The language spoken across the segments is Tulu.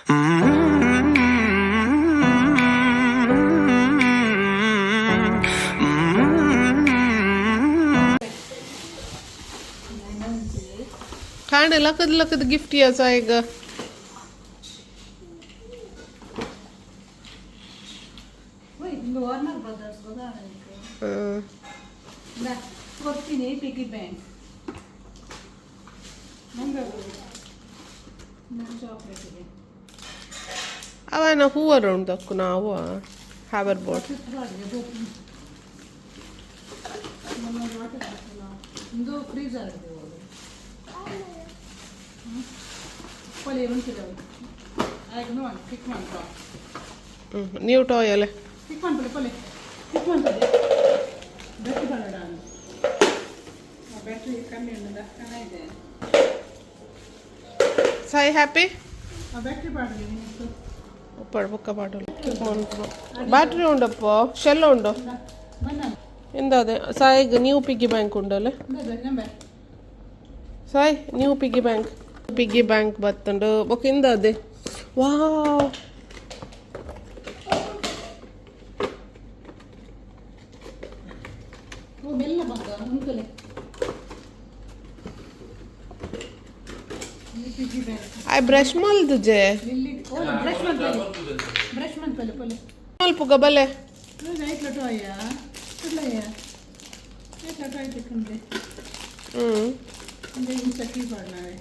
ಕಾಂಡೆ ಲಕ್ಕದ ಲಕ್ಕದ ಗಿಫ್ಟ್ ಯಾ ಸಾಯಿಗ. ಇಂದು ವಾರ್ನರ್ ಬ್ರದರ್ಸ್ ಕೊರ್ತೀನಿ ಪಿಗ್ಗಿ ಬ್ಯಾಂಕ್ ನಂಗೆ ಚಾಕ್ಲೇಟಿಗೆ. ಅವನ ಹೂವ ರೌಂಡ್ ದಕ್ಕು ನಾವು ಹ್ಯಾವರ್ ಬೋರ್ಡ್. ಇಂದು ಫ್ರೀಜರ್ ಪೊಲಿ ಉಂಚಿದವು ಆಯ್ತು ನೋಡಿ ಪಿಕ್ ಮಾಡ್ಕೊ. ನೀವು ಟಾಯ್ ಅಲ್ಲೇ. ಪಿಕ್ ಮಾಡ್ಕೊಳ್ಳಿ ಪೊಲಿ ಪಿಕ್ ಮಾಡ್ಕೊಳ್ಳಿ. ಬ್ಯಾಟ್ರಿ ಬೇಡ, ಬ್ಯಾಟ್ರಿ ಕಮ್ಮಿ ಉಂಟು ದಕ್ಕನ ಇದೆ. ಸಾಯಿ ಹ್ಯಾಪಿ. ಆ ಬ್ಯಾಟ್ರಿ ಪಾಡ್ಗೆ. ಉಪ್ಪಡು ಬೊಕ್ಕ ಪಾಡೋಲು. ಬ್ಯಾಟ್ರಿ ಉಂಡಪ್ಪ, ಶೆಲ್ ಉಂಡು. ಬನ್ನ. ಎಂದ ಅದೇ ಸಾಯಿಗ್ ನ್ಯೂ ಪಿಗ್ಗಿ ಬ್ಯಾಂಕ್ ಉಂಡಲ್ಲ. ನಂಬೆ. Sai, new piggy bank, piggy bank ಬತ್ತುಂಡು. ಬೊಕ್ಕ ಇಂದ ಅದೇ ವಾವ್. ಓ ಮೆಲ್ಲ ಬಂದ uncle piggy bank. I brush ಮಲ್ದುಜೆ. ಇಲ್ಲಿ ಓ ಬ್ರಷ್ ಮಾಡ್ಕೊಳ್ಳಿ, ಬ್ರಷ್ ಮಾಡ್ಕೊಳ್ಳಿ ಪೊಲಿ. ಮಲ್ಪುಗ ಬಲೆ. ಐಟ್ಲ ಟಾಯ ಕುಡ್ಲಯ್ಯ ಐಟ್ಲ ಟಾಯ್ ತಿಕ್ಕಂದೆ. ಹ್ಞೂ ಇಂದ ಇಂಚ ಕೀ ಪಾಡ್ನವೆ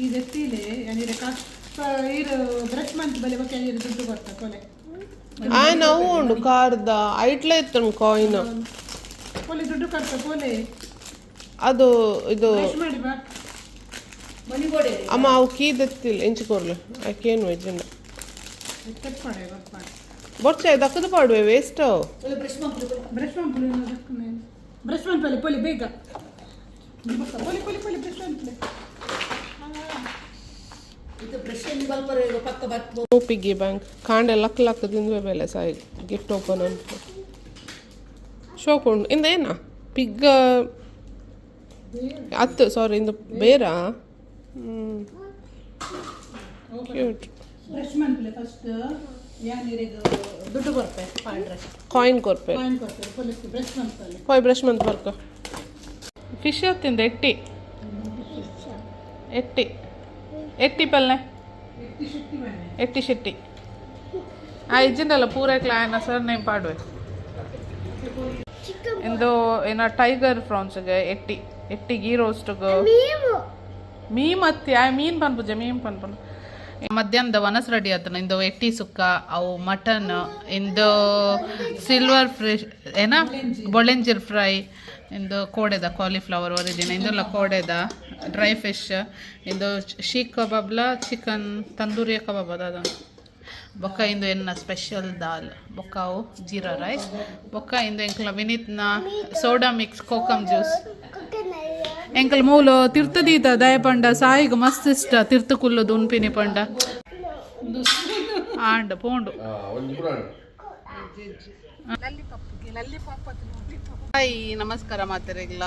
ಈ ದೆತ್ತೀಲೆ ಯಾನಿರೆ ಕಾಸ್ ಇರು ಬ್ರಷ್ ಮಂತ್ ಬಲೆ ಬೊಕ್ಕ ಯಾನಿರೆ ದುಡ್ಡು ಕೊರ್ತ ಕೊಲೆ. ಆ ನಾವು ಉಂಡು ಕಾರ್ದ ಐಟ್ಲ ಇತ್ತು ಕಾಯಿನ್. ಪೊಲೆ ದುಡ್ಡು ಕೊರ್ತ ಪೊಲೆ. ಅದು ಇದು. ಬ್ರಷ್ ಮಾಡಿ ಬಾ. ಅಮ್ಮ, ಅವು ಕೀ ದೆತ್ತಿಲ್ಲ ಎಂಚಿ ಕೊರ್ಲು ಆಕೇನು ವೆಜ್ಜಿಂಡ. ಕಟ್ ಪಾಡೆ ಪಾಡೆ. ಬೊರ್ಚೆ ದಕ್ಕದ ಪಾಡುವೆ ವೇಸ್ಟ್. ಬ್ರಷ್ ಮಂಪುಲೆ ಬ್ರಷ್ ಮಂಪಲೆ ಪೊಲಿ ಬೇಗ ಪೊಲಿ ಪೊಲಿ ಪೊಲಿ ಬ್ರಷ್ ಮಂಪುಲೆ. ಪಿಗ್ಗಿ ಬ್ಯಾಂಕ್ ಕಾಂಡೆ ಲಕ್ ಲಕ್ ತಿಂದ್ವೆ ಬೆಲೆ ಸಾಯಿ ಗಿಫ್ಟ್ ಓಪನ್ ಅಂತ ಶೋಕ್ ಉಂಡು. ಇಂದ ಏನ ಪಿಗ್ ಅತ್ತು, ಸಾರಿ, ಇಂದು ಬೇರಾ. ಹ್ಞೂ, ಕ್ಯೂಟ್. ಬ್ರಷ್ ಮಂಪುಲೆ ಫಸ್ಟ್ ಯಾನಿರೆಗ್ ದುಡ್ಡು ಕೊರ್ಪೆ ಪಾಡ್ರೆ. ಕಾಯಿನ್ ಕೊರ್ಪೆ. ಕಾಯಿನ್ ಕೊರ್ಪೆ ಪೊಲಿ ಬ್ರಷ್ ಮಂಪಲೆ. ಪೋಯ್ ಬ್ರಷ್ ಮಂತ್ ಬರ್ಕ. ಫಿಶ್ ತಿಂದ ಎಟ್ಟಿ ಎಟ್ಟಿ ಎಟ್ಟಿ ಪಲ್ಲೆ. ಎತ್ತಿ ಶೆಟ್ಟಿ ಬನ್ನಿ. ಎಟ್ಟಿ ಶೆಟ್ಟಿ ಆ ಇಜ್ಜಿಂದಲ್ಲ ಪೂರ ಆಯನ ಸರ್ ನೇಮ್ ಪಾಡುವೆ. ಇಂದು ಏನ ಟೈಗರ್ ಫ್ರಾನ್ಸ್ಗೆ ಎಟ್ಟಿ ಎಟ್ಟಿ ಗೀ ರೋಸ್ಟ್ಗೆ ಮೀನ್ ಅತ್ತಿ ಆ ಮೀನ್ ಪನ್ಪುಜೆ ಮೀನ್ ಪನ್ಪುನ. ಮಧ್ಯಾಹ್ನದ ವನಸ್ ರೆಡಿ ಆತನ. ಇಂದು ಎಟ್ಟಿ ಸುಕ್ಕ, ಅವು ಮಟನ್, ಇಂದು ಸಿಲ್ವರ್ ಫ್ರಿಶ್ ಏನ ಬೊಳೆಂಜಿರ್ ಫ್ರೈ, ಇಂದು ಕೋಡೆದ ಕಾಲಿಫ್ಲವರ್ ಒರಿದಿನ, ಇಂದೆಲ್ಲ ಕೋಡೆದ ಡ್ರೈ ಫಿಶ್, ಇಂದು ಶೀಖ್ ಕಬಾಬ್ಲ ಚಿಕನ್ ತಂದೂರಿಯ ಕಬಾಬ್ ಅದ. ಬೊಕ್ಕ ಇಂದು ಎನ್ನ ಸ್ಪೆಷಲ್ ದಾಲ್, ಬೊಕ್ಕ ಅವು ಜೀರಾ ರೈಸ್, ಬೊಕ್ಕ ಇಂದು ಎಂಕ್ಲ ವಿನೀತ್ನ ಸೋಡಾ ಮಿಕ್ಸ್ ಕೋಕಮ್ ಜ್ಯೂಸ್. ಎಂಕಲ್ ಮೂಲು ತಿರ್ತದೀತ ದಯ ಪಂಡ ಸಾಯಿಗ್ ಮಸ್ತ್ ಇಷ್ಟ ತಿರ್ತು ಕುಲ್ಲುದು ಉನ್ಪಿನಿ ಪಂಡ ಆಂಡ್ ಪೋಂಡು. ಹಾಯ್, ನಮಸ್ಕಾರ ಮಾತೆರೆಗ್ಲ.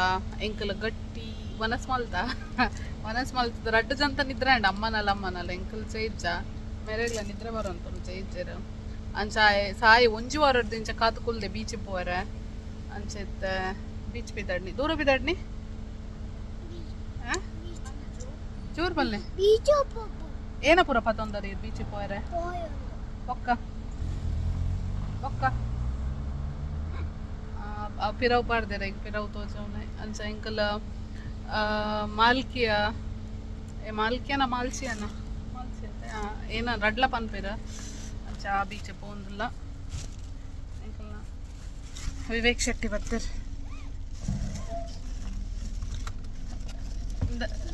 ಎಂಕಲ್ ಗಟ್ಟಿ ವನಸ್ ಮಲ್ತ ವನಸ್ ಮಲ್ತದ ರಡ್ಡು ಜಂತ ನಿದ್ರೆ ಅಂಡ್ ಅಮ್ಮನಲ್ಲ ಅಮ್ಮನಲ್ಲ ಎಂಕಲ್ ಚೈಜ್ಜ ಮೆರೆಗ್ಲ ನಿದ್ರೆ ಬರೋಂತ ಚೈಜ್ಜರು. ಅಂಚ ಸಾಯಿ ಒಂಜಿ ವಾರಡ್ದು ಇಂಚ ಕಾತು ಕುಲ್ದೆ ಬೀಚ್ ಪೋರೆ. ಅಂಚೆತ್ತ ಬೀಚ್ ಪಿದಾಡ್ನಿ, ದೂರ ಪಿದಾಡ್ನಿ ಚೂರ್ ಬಲ್ಲೆ ಏನ ಪೂರ ಪತೊಂದರಿ ಬೀಚ್ ಪೋರೆ. ಬೊಕ್ಕ ಬೊಕ್ಕ ಪಿರವು ಪಾಡ್ದೆರ್ ಈಗ ಪಿರವು ತೋಜವನೆ. ಅಂಚ ಎಂಕಲ ಮಾಲ್ಕಿಯ ಏ ಮಾಲ್ಕಿಯನ ಮಾಲ್ಸಿಯನ ಮಾಲ್ಸಿ ಏನ ರಡ್ಲ ಪನ್ಪೆರ್. ಅಂಚ ಆ ಬೀಚ್ ಪೋಂದುಲ್ಲ. ಎಂಕಲ್ನ ವಿವೇಕ್ ಶೆಟ್ಟಿ ಬತ್ತೆರ್.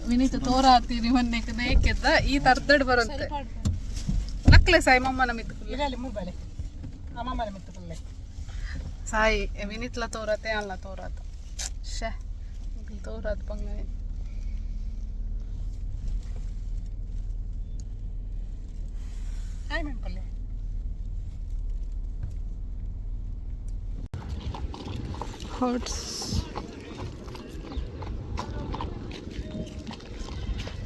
ವಿನೀತ್ ತೋರಾತೀನಿ ಮೊನ್ನೆ ನೇಕೆದ್ದ ಈ ತರ್ದಡ್ ಬರುತ್ತೆ ನಕ್ಲೆ ಸಾಯಿ ಮಮ್ಮನ ಮಿತ್ತು. ಇರಲಿ ಮೂಬಲೆ ಅಮ್ಮನ ಮಿತ್ತು ಪುಲ್ಲೆ. ಸಾಯಿ ವಿನೀತ್ಲ ತೋರತೆ ಅಲ್ಲ ತೋರಾತ ಶೇ ತೋರಾತ್ ಪಂಗ. ಹಾಯ್ ಮೆಂಪಲ್ಲೆ. ಹಾಟ್ಸ್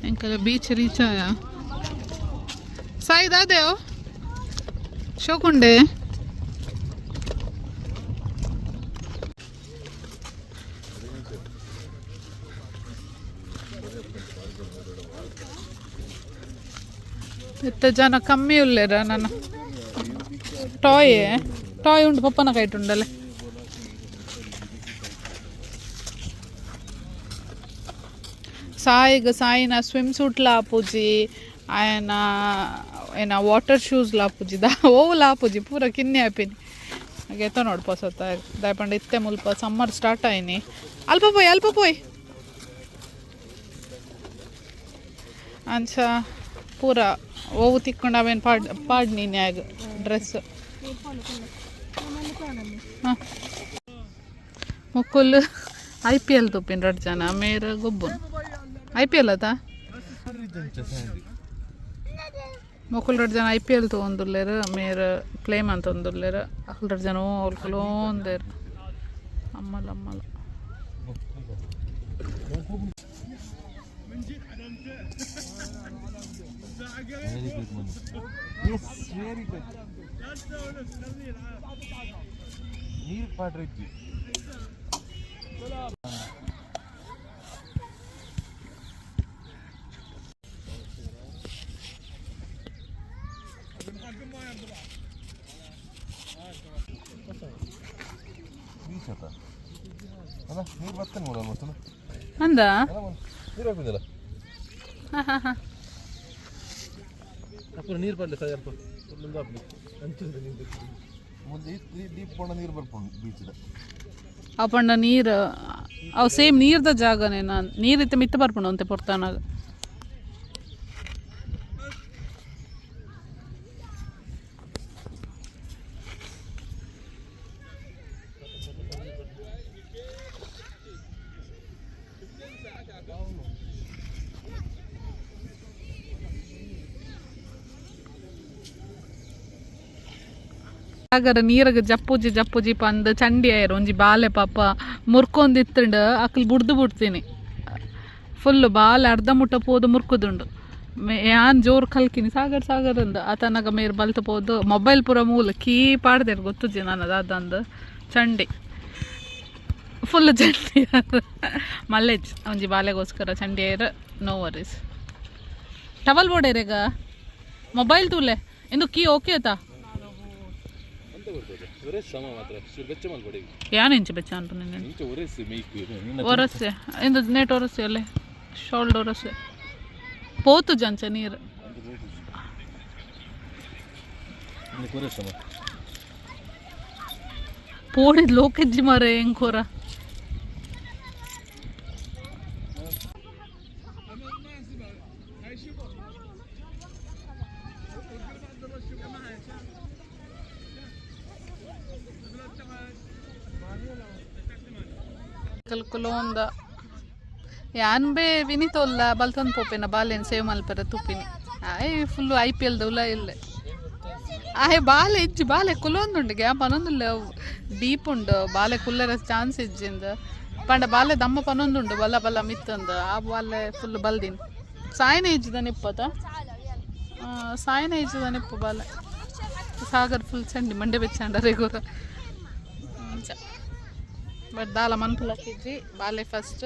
ಎಂಕಲ ಬೀಚ್ ರೀಚ್ ಆಯ. ಸಾಯಿ ದಾದೇವ್ ಶೋಕುಂಡೆ. ಇತ್ತ ಜನ ಕಮ್ಮಿ ಉಲ್ಲೇರ ನನ್ನ ಟಾಯ್ ಟಾಯ್ ಉಂಡು ಪಪ್ಪನ ಕೈಟ್ ಉಂಡಲ್ಲ. ಸಾಯಿಗ್ ಸಾಯಿನ ಸ್ವಿಮ್ ಸೂಟ್ ಲಾಪುಜಿ, ಆಯನ ಏನ ವಾಟರ್ ಶೂಸ್ ಲಾಪುಜಿ, ದಾ ಓವು ಲಾಪುಜಿ, ಪೂರ ಕಿನ್ನಿ ಆಪಿನಿ. ಗೆತ ನೋಡು ಪೊಸತ್ತ ದಾಯಪಂಡ ಇತ್ತೆ ಮುಲ್ಪ ಸಮ್ಮರ್ ಸ್ಟಾರ್ಟ್ ಆಯ್ನಿ. ಅಲ್ಪ ಪೋಯ್, ಅಲ್ಪ ಪೋಯ್. ಅಂಚ ಪೂರ ಓವು ತಿಕ್ಕೊಂಡು ಅವೇನು ಪಾಡ್ ಪಾಡ್ ನೀನು ಆಗ ಡ್ರೆಸ್. ಹಾಂ, ಮೊಕ್ಕುಲ್ ಐಪಿಎಲ್ ತೂಪಿನ ರಡ್ಡ್ ಜನ ಮೇರ್ ಗೊಬ್ಬುನ್ ಐಪಿಎಲ್ ಅತ. ಮೊಕುಲ್ ರಡ್ಡ್ ಜನ ಐಪಿಎಲ್ ತೂವೊಂದುಲ್ಲೆರ್, ಮೇರ್ ಪ್ಲೇ ಮಂತೊಂದುಲ್ಲೆರ್. ಅಕುಲ್ ರಡ್ಡ್ ಜನ ಅವ್ಲು ಕುಲೋಂದೆರ್. ಅಮ್ಮಲ ಅಮ್ಮಲ. Very good money. Yes, very good. ನೀರು ಪಾಡ್ರೆ ಇಜ್ಜಿ. ಬೀಚ್ ಆತ ಅಲ್ಲ, ನೀರು ಬರ್ತಾನೆ ನೋಡು ಆಲ್ಮೋಸ್ಟ್. ಅಂದ. ನೀರು ಹಾಕುದಿಲ್ಲ. ಹಾಂ ಹಾಂ ಹಾಂ. ಅಪ್ಪು ನೀರು ಪಡ್ಲೆ ಸೈ ಅಲ್ಪ ಒಂದೊಂದು ಹಾಕ್ಲಿ ಅಂಚಿಂದ ನೀರು ಮುಂದೆ ಡೀಪ್ ಪೋಣ ನೀರು ಬರ್ಪುಂಡು ಬೀಚ್ದ. ಅಪಂಡ ನೀರು ಅವು ಸೇಮ್ ನೀರ್ದ ಜಾಗನೇ. ನಾನು ನೀರು ಇತ್ತೆ ಮಿತ್ತ ಬರ್ಪುಂಡು ಅಂತೆ ಪೊರ್ತಾನಾಗ. ಸಾಗರ ನೀರಗ ಜಪ್ಪುಜಿ ಜಪ್ಪುಜಿ ಪಂದ್ ಚಂಡಿ ಆಯರು. ಒಂಜಿ ಬಾಲೆ ಪಾಪ ಮುರ್ಕೊಂದಿತ್ತುಂಡು. ಅಕ್ಲು ಬುಡ್ದು ಬುಡ್ತೀನಿ. ಫುಲ್ ಬಾಲೆ ಅರ್ಧ ಮುಟ್ಟ ಪೋದು ಮುರ್ಕುದುಂಡು. ಯಾನ್ ಜೋರು ಕಲ್ಕಿನಿ, ಸಾಗರ್ ಸಾಗರ್ ಅಂದ್. ಆತನಗ ಮೇರ್ ಬಲ್ತ ಪೋದು ಮೊಬೈಲ್ ಪೂರ ಮೂಲ ಕೀ ಪಾಡ್ದೇರು ಗೊತ್ತುಜ್ಜಿ ನಾನು ಅದಾದಂದು. ಚಂಡಿ ಫುಲ್ ಚಂಡಿ ಮಲ್ಲೇಜ್ ಒಂಜಿ ಬಾಲೆಗೋಸ್ಕರ ಚಂಡಿ ಆಯರ್. No worries. ಟವಲ್ ಬೋಡೇರೆಗ ಮೊಬೈಲ್ ತೂಲೆ ಇಂದು ಕೀ ಓಕೆ ಆತಾ. ಎಂತ ಬರ್ತದೆ ಒರೆಸ್ ಸಮ ಮಾತ್ರ ಚೂರು ಬೆಚ್ಚ ಮಲ್ಪಡಿ. ಯಾನ್ ಇಂಚ ಬೆಚ್ಚ ಅನ್ಪುನ? ಇಂಚ ಒರೆಸ್ ಮೇಯ್ಕ್. ಒರಸೆ ಇಂದು ನೇಟ್ ಒರಸೆ ಅಲ್ಲೇ ಶೋಲ್ಡ್ ಒರಸೆ ಪೋತು ಜಂಚ ನೀರು. ಒರೆಸ್ ಸಮ. ಪೋಡಿದ್ ಲೋಕೆಜ್ಜಿ ಮಾರೆ ಎಂಕೋರ. ಕುಲೋಂದ ಯಾನ್ ಬೇ ವಿನಿತೋಲ್ಲ ಬಲ್ತೊಂದು ಪೋಪೇನ ಬಾಲೆನ್ ಸೇವ್ ಮಲ್ಪೆರ ತುಪ್ಪಿನಿ. ಆಯ್ ಫುಲ್ಲು ಐಪಿಎಲ್ ದೌಲ ಇಲ್ಲ. ಆಯ್ ಬಾಲೆ ಇಜ್ಜಿ, ಬಾಲೆ ಕುಲೊಂದುಂಡು. ಗ್ಯಾಪ್ ಪನೊಂದುಲ್ಲ, ಡೀಪ್ ಉಂಡು. ಬಾಲೆ ಕುಲ್ಲರ ಚಾನ್ಸ್ ಇಜ್ಜಿಂದ ಪಂಡ ಬಾಲೆ ದಮ್ಮ ಪನೊಂದುಂಡು. ಬಲ್ಲ ಬಲ್ಲ ಮಿತ್ತಂದು ಆ ಬಾಲೆ ಫುಲ್ ಬಲ್ದಿನ್. ಸಾಯನ ಇಜ್ಜಿದ ನಿಪ್ಪತ, ಸಾಯನ ಇಜ್ಜಿದ ನಿಪ್ಪು ಬಾಲೆ. ಸಾಗರ್ ಫುಲ್ ಚಂಡಿ ಮಂಡೆ ಬೆಚ್ಚಾಂಡರೆ ಗೊರ. ಬಟ್ ದಾಲ ಮನ್ಪುಲಕ್ಕಿಜ್ಜಿ ಬಾಲೆ ಫಸ್ಟ್.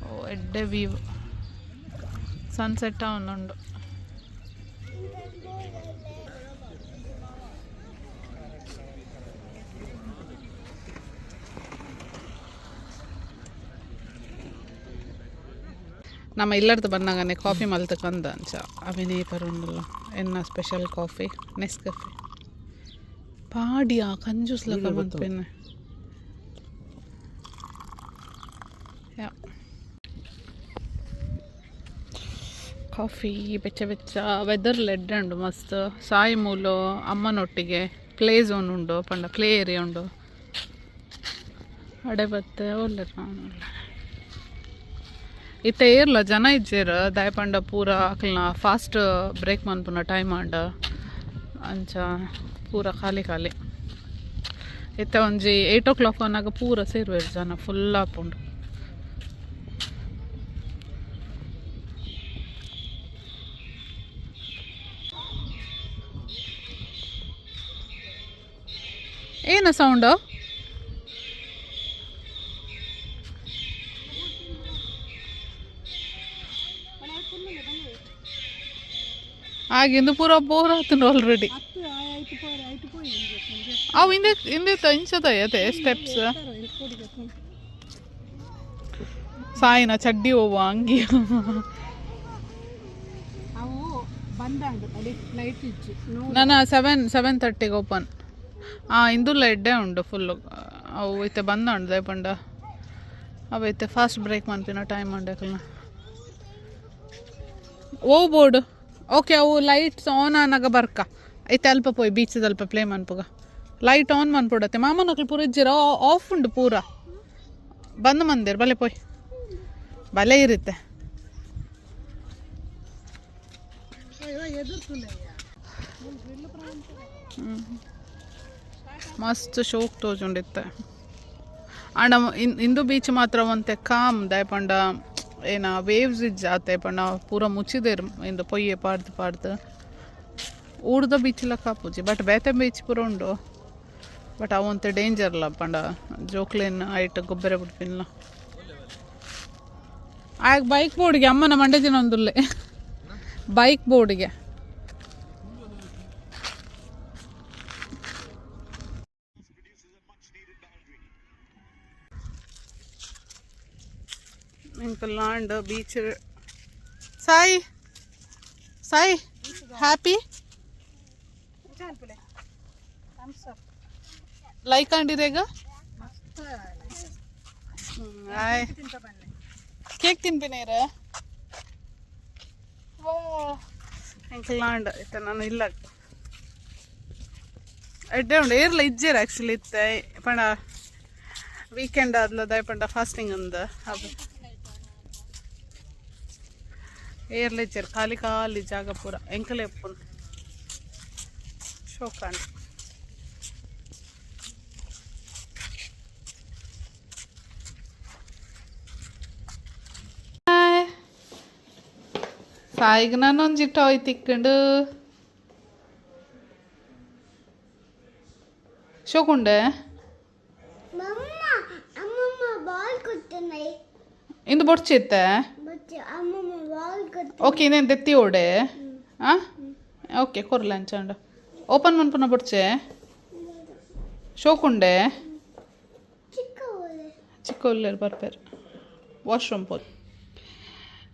ಓ ಎಡ್ಡೆ ವ್ಯೂ, ಸನ್ಸೆಟ್ ಉಂಡು. ನಮ್ಮ ಇಲ್ಲರ್ದು ಬಂದಾಗನೆ ಕಾಫಿ ಮಲ್ತಕ್ಕಂದ ಅಂಚ ಅವಿನೇ ಪರುಂಡಲ್ಲ ಎನ್ನ ಸ್ಪೆಷಲ್ ಕಾಫಿ ನೆಸ್ಕಫೆ. ಪಾಡಿಯ ಕಂಜೂಸ್ ಲಕ ಮನ್ಪೆನೆ. ಯಾ ಕಾಫಿ ಬೆಚ್ಚ ಬೆಚ್ಚ ವೆದರ್ ಲೆಡ್ ಉಂಡು ಮಸ್ತ್. ಸಾಯಿ ಮೂಲು ಅಮ್ಮನೊಟ್ಟಿಗೆ ಪ್ಲೇ ಝೋನ್ ಉಂಡು ಪಂಡ ಪ್ಲೇ ಏರಿಯಾ ಉಂಡು. ಅಡೆ ಬತ್ತೆ ಒಲ್ಲೆರ್ ನಾನು ಇತ್ತೆ ಏರ್ಲ ಜನ ಇಜ್ಜೆರ್. ದಾಯೆ ಪಂಡ ಪೂರ ಅಕ್ಲ್ನ ಫಾಸ್ಟ್ ಬ್ರೇಕ್ ಮನ್ಪುನ ಟೈಮ್ ಆಂಡ. ಅಂಚ ಪೂರ ಖಾಲಿ ಖಾಲಿ. ಇತ್ತೆ ಒಂಜಿ 8 o'clock ಅನ್ನಾಗ ಪೂರ ಸೇರುವೆರ್ ಜನ ಫುಲ್ ಆಪುಂಡು. ಏನ ಸೌಂಡು? ಆಗಿಂದು ಪೂರ ಬೋರ್ ಆತುಂಡು ಆಲ್ರೆಡಿ. ಅವು ಹಿಂದೆ ಹಿಂದೆ ಇಂಚದ ಅದೇ ಸ್ಟೆಪ್ಸ್. ಸಾಯಿನ ಚಡ್ಡಿ ಹೋವ ಅಂಗಿ ನನ್ನ 7:30 ಓಪನ್. ಇಂದುಲ್ಲ ಎಡ್ಡೆ ಉಂಡು ಫುಲ್ಲು. ಅವು ಇತ್ತೆ ಬಂದ ಉಂಡು ದಯಪಂಡ ಅವು ಇತ್ತೆ ಫಾಸ್ಟ್ ಬ್ರೇಕ್ ಮನ್ಪಿನ ಟೈಮ್ ಉಂಡು ಅಕಲ್ನ. ಓ ಬೋರ್ಡ್ ಓಕೆ. ಅವು ಲೈಟ್ಸ್ ಆನ್ ಆನಾಗ ಬರ್ಕ ಇತ್ತೆ ಅಲ್ಪ ಪೋಯ್ ಬೀಚದ ಅಲ್ಪ ಪ್ಲೇ ಮನ್ಪುಗ. ಲೈಟ್ ಆನ್ ಮನ್ಪುಡತ್ತೆ ಮಾಮನಕ್ಲು ಪೂರ ಇಜ್ಜಿರ ಆಫ್ ಉಂಡು ಪೂರ ಬಂದ್ ಮಂದಿರ್ ಬಲೆ ಪೋಯ್ ಬಲೆ ಇರುತ್ತೆ. ಮಸ್ತ್ ಶೋಕ್ ತೋಜುಂಡಿತ್ತೆ. ಆಂಡ ಇಂದು ಬೀಚ್ ಮಾತ್ರ ಒಂತೆ ಕಾಮ್ ದಾಯಪಂಡ ಏನ ವೇವ್ಸ್ ಇಜ್ಜಾತೆ ಪಂಡ ಪೂರ ಮುಚ್ಚಿದೇರ್ ಇಂದು ಪೊಯ್ಯೆ ಪಾಡ್ದು ಪಾಡ್ದು ಊರ್ದ ಬೀಚ್ ಲ ಕಾಪುಜಿ. ಬಟ್ ಬೇತೆ ಬೀಚ್ ಪೂರ ಉಂಡು. ಬಟ್ ಅವಂತೆ ಡೇಂಜರ್ಲ ಪಂಡ ಜೋಕ್ಲೇನ್ ಐಟ್ ಗೊಬ್ಬರ ಬಿಡ್ಪಿನ್ಲ. ಆಗ ಬೈಕ್ ಬೋರ್ಡ್ಗೆ ಅಮ್ಮನ ಮಂಡೆ ದಿನ ಒಂದುಲ್ಲೆ ಬೈಕ್ ಬೋರ್ಡ್ಗೆ. Land beach. Sai Sai happy like ಅಂಡಿರೇಗ cake ತಿನ್ಪಿನೇರ ಲ್ಯಾಂಡ್ ಇತ್ತೆ ನಾನು ಇಲ್ಲ ಎಡ್ಡೆ ಉಂಡು ಏರ್ಲ ಇಜ್ಜೇರ್ ಆ್ಯಕ್ಚುಲಿ ಇತ್ತೆ ಪಂಡ ವೀಕೆಂಡ್ ಆದ್ಲ ದಾಯ ಪಂಡ ಫಾಸ್ಟಿಂಗ್ ಅಂದ ಅದು ಏರ್ಲ ಇಜ್ಜೇರ್ ಖಾಲಿ ಖಾಲಿ ಜಾಗ ಪೂರ ಎಂಕಲೆ ಉಪ್ಪುನು ಶೋಕಾಂಡ್. ಸಾಯಿಗ್ ನಾನೊಂಜಿ ಟಾಯ್ ತಿಕ್ಕಂಡು ಶೋಕುಂಡೆ. ಇಂದು ಬೊಡ್ಚಿತ್ತೆ. ಓಕೆ ಇನ್ನೇನು ದೆತ್ತಿ ಓಡೆ. ಹಾಂ ಓಕೆ ಕೊರ್ಲ ಅಂಚಾಂಡ ಓಪನ್ ಮನ್ಪುನ ಬೊಡ್ಚೆ ಶೋಕುಂಡೆ ಚಿಕ್ಕ ಒಲ್ಲೆರ್ ಬರ್ಪೇರ್ ವಾಶ್ರೂಮ್ ಪೋದು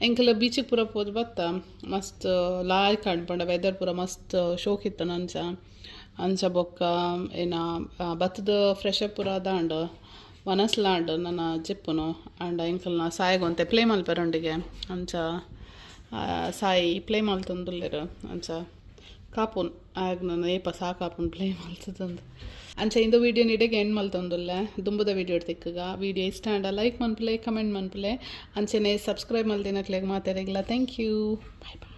ಎಂಕೆಲ ಬೀಚಿಗೆ ಪೂರ ಪೋದು ಬತ್ತ ಮಸ್ತ್ ಲಾಯ್ಕ್ ಪಂಡ ವೆದರ್ ಪೂರ ಮಸ್ತ್ ಶೋಕ್ ಇತ್ತು ಅಂಚ ಅಂಚ ಬೊಕ್ಕ ಏನ ಬತ್ತದ ಫ್ರೆಶ್ ಅಪ್ ಪೂರ ಅದಾಂಡ್ ವನಸ್ಲಾಂಡ್ ನನ್ನ ಜೆಪ್ಪುನು ಆಂಡ ಎಂಕಲ್ನ ಸಾಯಿಗ್ ಪ್ಲೇ ಮಲ್ಪೆರೊಂಡಿಗೆ ಅಂಚ ಸಾಯಿ ಪ್ಲೇ ಮಲ್ತೊಂದುಲ್ಲೆರ್ ಅಂಚ ಕಾಪುನ್ ಆಗ ನಾನು ಏಪ ಸಾಕಾಪುನ್ ಪ್ಲೇ ಮಲ್ತದಂದು ಅಂಚ ಇಂದು ವೀಡಿಯೋ ನೀಡೆಗೆ ಎಂಡ್ ಮಲ್ತೊಂದುಲ್ಲೆ ದುಂಬುದ ವೀಡಿಯೋ ತಿಕ್ಕಗ ವೀಡಿಯೋ ಇಷ್ಟ ಆಂಡ ಲೈಕ್ ಮನ್ಪುಲೆ ಕಮೆಂಟ್ ಮನ್ಪುಲೆ ಅಂಚೆನೆ subscribe ಮಲ್ದಿನಕ್ಲೆಗ್ ಮಾತೆರೆಗ್ಲ thank you bye bye.